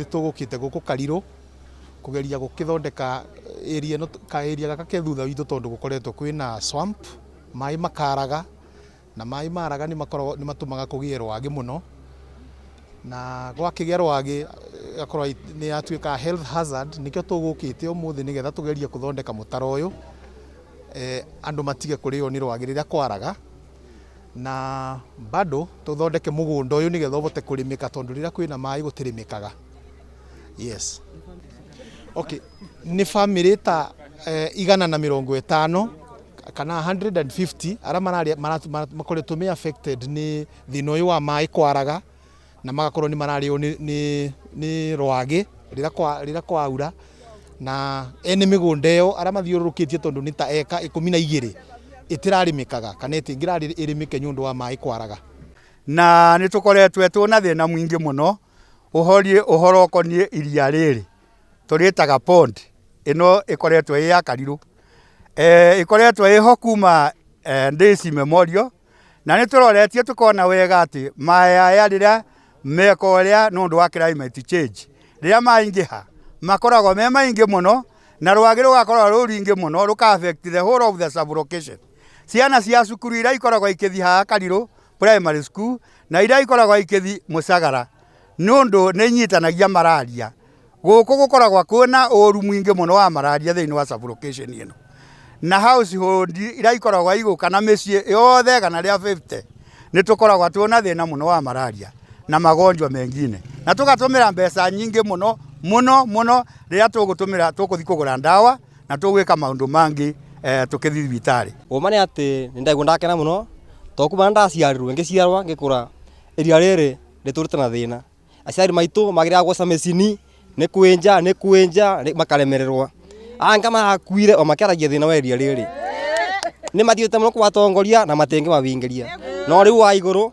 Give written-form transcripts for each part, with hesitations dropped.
Tũgũkĩte gũkũ Karirũ kũgeria gũkĩthondeka area ĩno, ka area gaka ke thutha witũ, tondũ gũkoretwo kwĩna swamp, maĩ makaraga, na maĩ maraga nĩ makoragwo nĩ matũmaga kũgĩe rwagĩ mũno, na gwakĩgĩa rwagĩ ĩgakorwo nĩ yatuĩka health hazard. Nĩkĩo tũgũkĩte ũmũthĩ nĩgetha tũgerie gũthondeka mũtaro ũyũ, andũ matige kũrĩo nĩ rwagĩ rĩrĩa kwaraga, na bado tũthondeke mũgũnda ũyũ nĩgetha ũhote kũrĩmĩka, tondũ rĩrĩa kwĩna maĩ gũtirĩmĩkaga. Yes, okay. Nĩ bamĩrĩ ta 150 kana 150 arĩa mararĩa makoretwo me affected nĩ thĩna ũyũ wa maĩ kwaraga, na magakorwo nĩ mararĩo nĩ rwagĩ rĩrĩa kwaura, na ene mĩgũnda ĩyo arĩa mathiũrũrũkĩtie, tondũ nĩ ta eka 12 ĩtĩrarĩmĩkaga kana ĩtingĩrarĩ ĩrĩmĩke nĩ ũndũ wa maĩ kwaraga. Na nĩ tũkoretwo twĩna thĩna mũingĩ mũno ũhoriĩ ũhoro ũkoniĩ iria rĩrĩ tũrĩtaga pond ĩno ĩkoretwo ĩ ya Karirũ, ĩkoretwo ĩho kuma days immemorial, na nĩ tũroretie tũkona wega atĩ maĩ aya rĩrĩa meka ũrĩa nĩ ũndũ wa climate change, rĩrĩa maingĩha makoragwo me maingĩ mũno na rwagĩ rũgakorwo rũ rũingĩ mũno, rũka affect the whole of the sub-location. Ciana cia cukuru iria ikoragwo ikĩthiĩ haha Karirũ Primary School na iria ikoragwo ikĩthiĩ Mũcagara, nĩ ũndũ nĩ inyitanagia malaria. Gũkũ gũkoragwo kwĩna ũru mũingĩ mũno wa malaria thĩinĩ wa sub-location ĩno, na household iria ikoragwo igũka na mĩciĩ yothe 150 nĩ tũkoragwo twĩna thĩna mũno wa malaria na magonjwa mengine, na tũgatũmĩra mbeca nyingĩ mũno mũno mũno rĩrĩa tũgũtũmĩra tũkũthiĩ kũgũra ndawa na tũgwĩka maũndũ mangĩ tũkĩthiĩ thibitarĩ. Ũma nĩ atĩ nĩ ndaigua ndakena mũno, tondũ kuma ndaciarirwo, ngĩciarwa, ngĩkũra, iria rĩrĩ rĩtũrĩte na thĩna. Aciari maitũ magĩrĩga gũca mĩcini nĩ kwĩnja, nĩ kwĩnja makaremererwo. Anga marakuire o makĩaragia thĩna wa iria rĩrĩ. Nĩ mathiĩte mũno kwa atongoria na matingĩmabingĩria. No rĩu wa igũrũ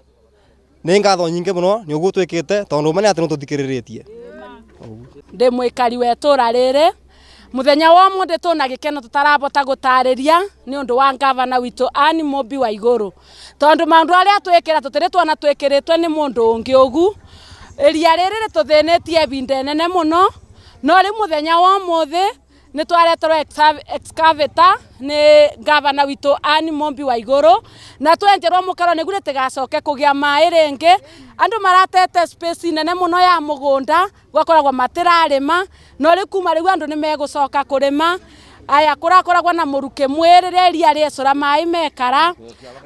nĩ ngatho nyingĩ mũno nĩ ũguo twĩkĩte, tondũ ũma nĩ atĩ nĩ tũthikĩrĩrĩtie. Ndĩ mwĩkari wa itũra rĩrĩ. Mũthenya wa ũmũthĩ tũna gĩkeno tũtarabota gũtarĩria nĩ ũndũ wa ngavana witũ Ann Mũmbi wa Igũrũ, tondũ maũndũ arĩa twĩkĩra tũtirĩ tuona twĩkĩrĩtwe nĩ mũndũ ũngĩ. Ũgu iria rĩrĩ rĩtũthĩnĩtie ihinda inene mũno, no rĩu mũthenya wa ũmũthĩ nĩ twareterwo excavator nĩ ngavana witũ Ann Mũmbi wa Igũrũ, na twenjerwo mũkaro nĩguo rĩtigacoke kũgĩa maĩ rĩngĩ. Andũ maratete space nene mũno ya mũgũnda, gwakoragwo matirarĩma, no rĩu kuma rĩu andũ nĩ megũcoka kũrĩma. Aya, kũrakoragwo na mũrukĩ mwĩ rĩrĩa iria rĩecũra maĩ mekara,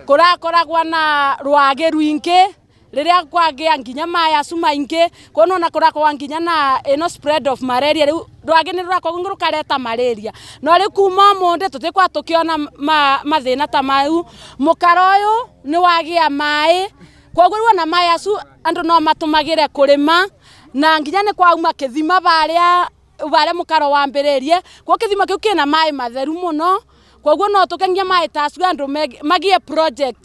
kũrakoragwo na rwagĩ rwingĩ rĩrĩa kwagĩa nginya maĩ acu maingĩ, kuona ona kũrakorwo nginya na ĩno spread of malaria. Rĩu rwagĩ nĩ rũrakorwo rũkareta malaria, no rĩu kuma ũmũthĩ tũtikorwo tũkĩona mathĩna ta mau. Mũkaro ũyũ nĩ wagĩa maĩ, koguo rĩu ona maĩ acu andũ no matũmagĩre kũrĩma, na nginya nĩ kwauma kĩthima barĩa barĩa mũkaro wambĩrĩrie. Koguo kĩthima kĩu kĩna maĩ matheru mũno, koguo no tũkengie maĩ ta acu andũ magĩe project.